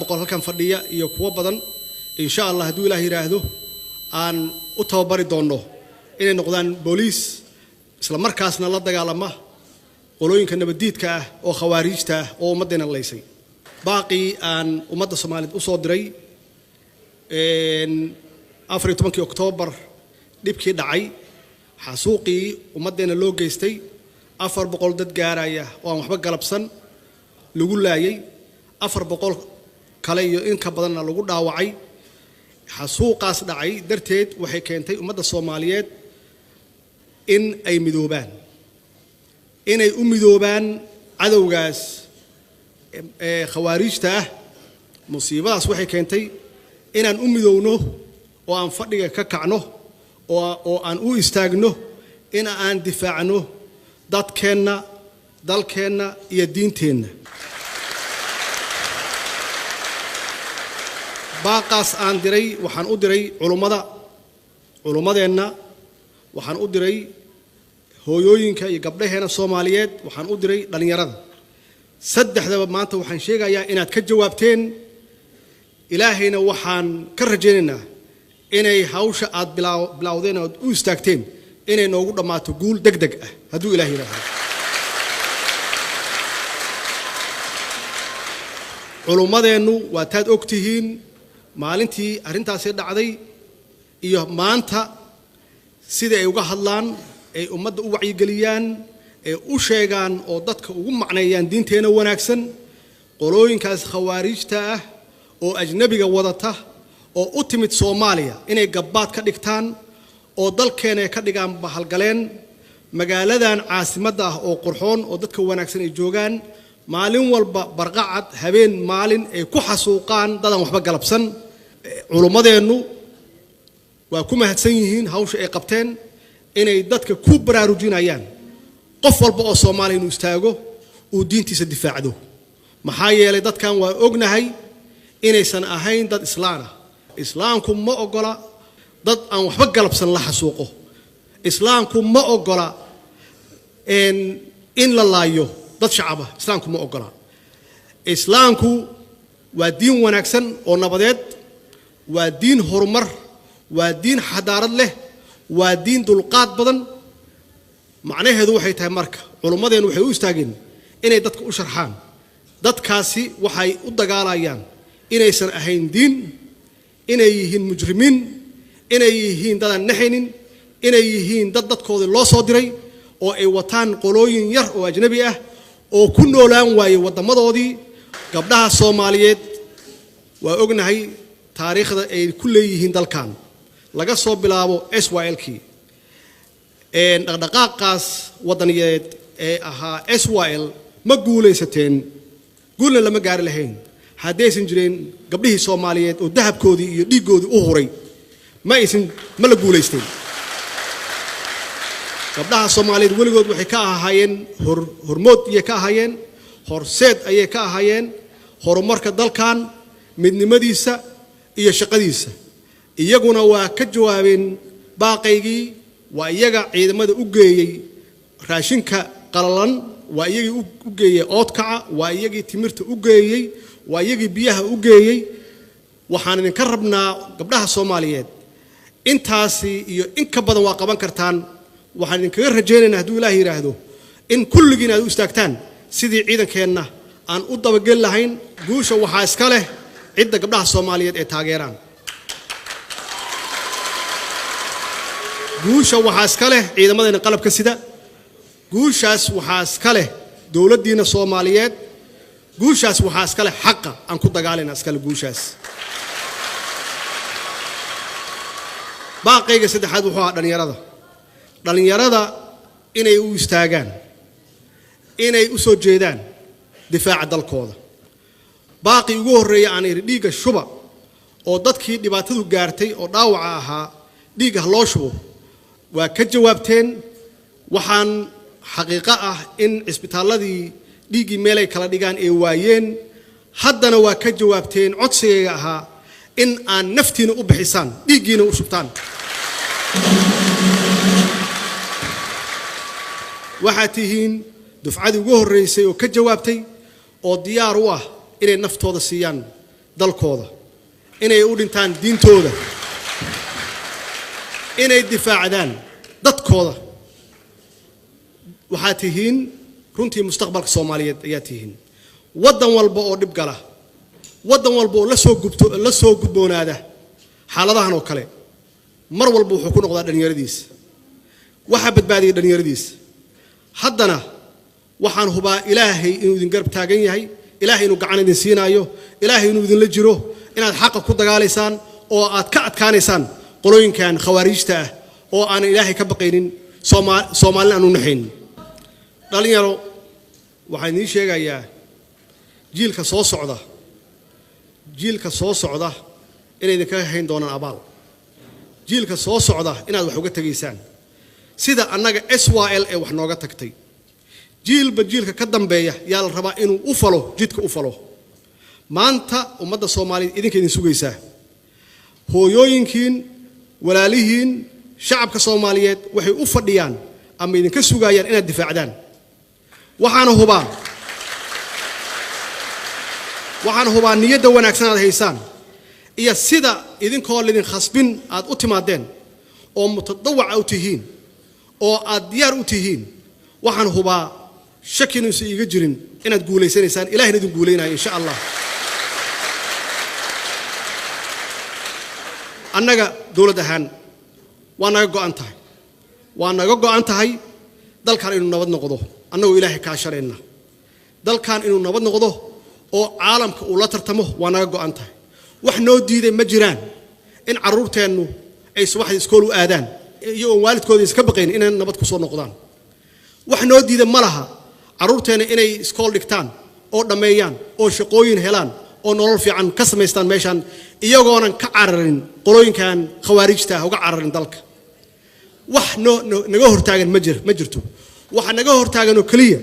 400 halkan fadhiya iyo kuwa badan insha Allah hadduu Ilaah yiraahdo aan u tababari doono inay noqdaan booliis isla markaasna la dagaalama qolooyinka nabadiidka ah oo khawaariijta ah oo ummaddeena laysay. Baaqii aan ummadda Soomaaliyeed u soo diray 14 Oktoobar dhibkii dhacay, xasuuqii ummaddeena loo geystay, 400 dad gaaraya oo aan waxba galabsan lagu laayay, 400 kale iyo in ka badanna lagu dhaawacay. Xasuuqaas dhacay darteed waxay keentay ummadda Soomaaliyeed in ay midoobaan, inay u midoobaan cadowgaas ee khawaariijta ah. Musiibadaas waxay keentay inaan u midowno oo aan fadhiga ka kacno oo aan u istaagno in aan difaacno dadkeenna, dalkeenna iyo diinteenna. Baaqaas aan diray waxaan u diray culummadeenna, waxaan u diray hooyooyinka iyo gabdhaheena Soomaaliyeed, waxaan u diray dhalinyarada. Saddexdaba maanta waxaan sheegayaa inaad ka jawaabteen. Ilaahayna waxaan ka rajaynaynaa inay hawsha aad bilowdeen ood u istaagteen inay noogu dhammaato guul degdeg ah hadduu Ilaah yidhaahdo. Culummadeennu waa taad og tihiin maalintii arrintaasi dhacday iyo maanta sida ay uga hadlaan, ay ummadda u wacyigeliyaan, ay u sheegaan oo dadka ugu macneeyaan diinteena wanaagsan. Qolooyinkaas khawaariijta ah oo ajnabiga wadata oo u timid Soomaaliya inay gabbaad ka dhigtaan oo dalkeena ay ka dhigaan bahalgaleen, magaaladan caasimadda ah oo qurxoon oo dadka wanaagsan ay joogaan, maalin walba barqacad habeen maalin ay ku xasuuqaan dadaan waxba galabsan. Culummadeennu waa ku mahadsan yihiin hawsha ay qabteen, inay dadka ku baraarujinayaan qof walba oo Soomaaliya inuu istaago uu diintiisa difaacdo. Maxaa yeelay dadkan waa ognahay inaysan ahayn dad islaan ah. Islaamku ma ogola dad aan waxba galabsan la xasuuqo. Islaamku ma ogola in la laayo dad shacab ah. Islaamku ma ogola. Islaamku waa diin wanaagsan oo nabadeed, waa diin horumar, waa diin xadaarad leh, waa diin dulqaad badan. Macnaheedu waxay tahay marka culummadeennu waxay u istaageen inay dadka u sharxaan dadkaasi waxay u dagaalayaan inaysan ahayn diin, inay yihiin mujrimiin, inay yihiin dadaan naxaynin, inay yihiin dad dadkoodii loo soo diray oo ay wataan qolooyin yar oo ajnabi ah oo ku noolaan waayey waddamadoodii. Gabdhaha Soomaaliyeed waa ognahay taariikhda ay ku leeyihiin dalkan, laga soo bilaabo SYL-kii. Dhaqdhaqaaqaas waddaniyeed ee ahaa SYL ma guulaysateen, guulna lama gaari lahayn haddaysan jireen gabdhihii Soomaaliyeed oo dahabkoodii iyo dhiiggoodii u huray. Ma aysan ma la guulaysteen. Gabdhaha Soomaaliyeed weligood waxay ka ahaayeen hormood ayay ka ahaayeen, horseed ayay ka ahaayeen horumarka dalkan, midnimadiisa iyo shaqadiisa. Iyaguna waa ka jawaabeen baaqaygii, waa iyaga ciidamada u geeyey raashinka qalalan, waa iyagii u geeyey oodkaca, waa iyagii timirta u geeyey, waa iyagii biyaha u geeyey. Waxaan idinka rabnaa gabdhaha Soomaaliyeed intaasi iyo in ka badan waa qaban kartaan. Waxaan idinkaga rajaynaynaa hadduu Ilaah yidhaahdo in kulligiin aad u istaagtaan sidii ciidankeenna aan u dabageli lahayn. Guusha waxaa iska leh cidda gabdhaha Soomaaliyeed ee taageeraan. Guusha waxaa iska leh ciidamadeena qalabka sida. Guushaas waxaa iska leh dowladdiina Soomaaliyeed. Guushaas waxaa iska leh xaqa aan ku dagaalayna iskale guushaas. Baaqayga saddexaad wuxuu ahaa dhalinyarada. Dhalinyarada inay u istaagaan, inay u soo jeedaan difaaca dalkooda. Baaqii ugu horreeyay aan idhi dhiigga shuba oo dadkii dhibaatadu gaartay oo dhaawaca ahaa dhiigga ha loo shubo, waa ka jawaabteen. Waxaan xaqiiqo ah in cisbitaalladii dhiiggii meelay kala dhigaan ee waayeen. Haddana waa ka jawaabteen codsigayga ahaa in aan naftiina u bixisaan, dhiiggiina u shubtaan. Waxaad tihiin dufcadii ugu horreysay oo ka jawaabtay oo diyaar u ah inay naftooda siiyaan dalkooda, inay u dhintaan diintooda, inay difaacdaan dadkooda. Waxaa tihiin runtii mustaqbalka Soomaaliyeed ayaa tihiin. Waddan walba oo dhib gala, waddan walba oo la soo gudboonaada xaaladahan oo kale, mar walba wuxuu ku noqdaa dhallinyaradiisa. Waxaa badbaadiyay dhallinyaradiisa. Haddana waxaan hubaa Ilaahay inuu idin garab taagan yahay, Ilaahay inuu gacan idin siinaayo, Ilaahay inuu idinla jiro, inaad xaqa ku dagaalaysaan oo aad ka adkaanaysaan qolooyinkan khawaariijta ah oo aanan Ilaahay ka baqaynin, Soomaalina aan u naxaynin. Dhalinyaro, waxaan idiin sheegayaa jiilka soo socda, jiilka soo socda inay idinkaga hayn doonaan abaal, jiilka soo socda inaad wax uga tegaysaan sida annaga SYL ee wax nooga tagtay. Jiilba jiilka ka dambeeya yaa la rabaa inuu u falo jidka u falo. Maanta ummadda Soomaaliyeed idinka idin sugaysaa, hooyooyinkiin, walaalihiin, shacabka Soomaaliyeed waxay u fadhiyaan ama idinka sugayaan inaad difaacdaan. Waxaana hubaa niyadda wanaagsan aad haysaan iyo sida idinkoo lidin khasbin aad u timaadeen oo mutadawaca u tihiin oo aad diyaar u tihiin. Waxaan hubaa shaki inuusan iiga jirin inaad guulaysanaysaan, Ilahina idin guulaynayo insha Allah. Annaga dowlad ahaan waa naga go'an tahay, waa naga go'an tahay dalkan inuu nabad noqdo, annagoo Ilaahay kaashanayna. Dalkan inuu nabad noqdo oo caalamka uu la tartamo waa naga go'an tahay. Wax noo diiday ma jiraan in carruurteennu ay subaxdii iskool u aadaan iyagoon waalidkooda iska baqayn inay nabad ku soo noqdaan. Wax noo diiday ma laha carruurteenna inay iskool dhigtaan oo dhammeeyaan oo shaqooyin helaan oo nolol fiican ka samaystaan meeshaan, iyagoonan ka cararin qolooyinkan khawaarijta ah, uga cararin dalka. Wax noo naga hortaagan ma jirto. Waxa naga hortaagan oo keliya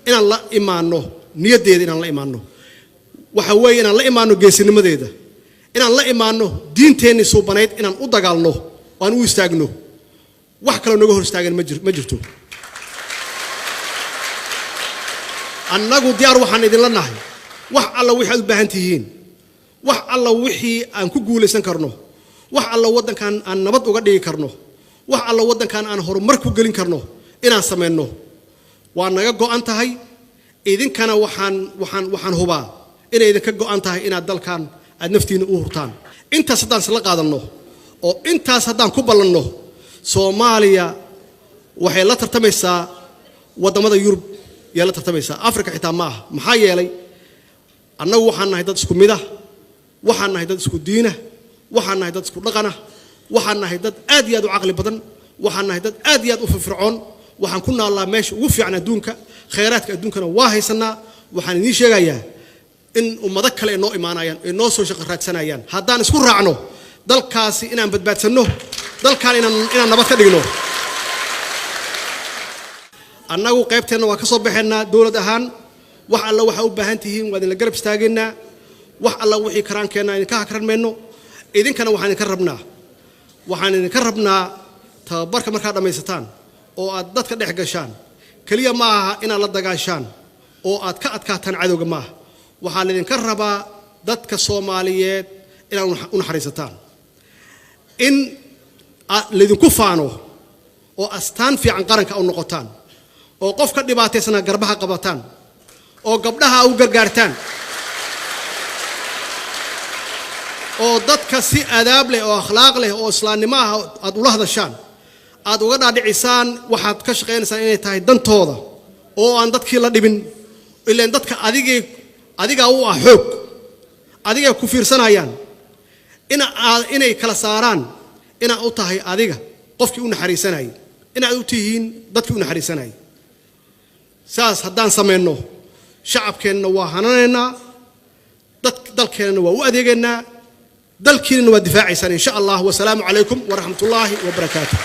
inaan la imaanno niyaddeeda, inaan la imaanno waxa weeye inaan la imaanno geesinimadeeda, inaan la imaanno diinteennii suubanayd, inaan u dagaalno oo aan u istaagno. Wax kaloo naga hor istaagan ma jirto. Annagu diyaar waxaan idinla nahay wax alla wixii aad u baahan tihiin, wax alla wixii aan ku guulaysan karno, wax alla waddankan aan nabad uga dhigi karno, wax alla waddankan aan horumar ku gelin karno inaan samayno waa naga go'an tahay. Idinkana waxaan hubaa inay idinka go'an tahay inaad dalkan aad naftiina u hurtaan. Intaas haddaan isla qaadanno oo intaas haddaan ku ballanno, Soomaaliya waxay la tartamaysaa waddamada Yurub, yaa la tartamaysaa Afrika xitaa ma aha. Maxaa yeelay annagu waxaan nahay dad isku mid ah, waxaan nahay dad isku diinah, waxaan nahay dad isku dhaqanah, waxaan nahay dad aad iyo aad u caqli badan, waxaan nahay dad aad iyo aad u firfircoon. Waxaan ku naallaa meesha ugu fiican adduunka, khayraadka adduunkana waa haysanaa. Waxaan idiin sheegayaa in ummado kale ay noo imaanayaan, ay noo soo shaqo raadsanayaan haddaan isku raacno dalkaasi inaan badbaadsanno, dalkaan inaan nabad ka dhigno. Annagu qaybteenna waa ka soo baxaynaa dowlad ahaan. Wax alla waxaa u baahan tihiin waa idinla garab istaagaynaa, wax alla wixii karaankeenna idinka hakran mayno. Idinkana waxaan idinka rabnaa tababarka markaad dhammaysataan oo aad dadka dhex gashaan, keliya ma aha inaad la dagaashaan oo aad ka adkaataan cadowga maaha. Waxaa laydinka rabaa dadka Soomaaliyeed inaad u naxariisataan, in laydinku faano oo astaan fiican qaranka u noqotaan, oo qofka dhibaataysana garbaha qabataan, oo gabdhaha u gargaartaan, oo dadka si aadaab leh oo akhlaaq leh oo islaamnimo ah aad ula hadashaan, aad uga dhaadhicisaan waxaad ka shaqaynaysaan inay tahay dantooda oo aan dadkii la dhibin. Ilaan dadka adigaa u ah xoog, adigay ku fiirsanayaan, inay kala saaraan inaad u tahay adiga qofkii u naxariisanayay, inaad u tihiin dadkii u naxariisanayay. Saas haddaan samayno shacabkeenna waa hananaynaa, dalkeennana waa u adeegaynaa, dalkiinana waa difaacaysaan insha Allah. Wasalaamu calaykum waraxmatullaahi wabarakaatu.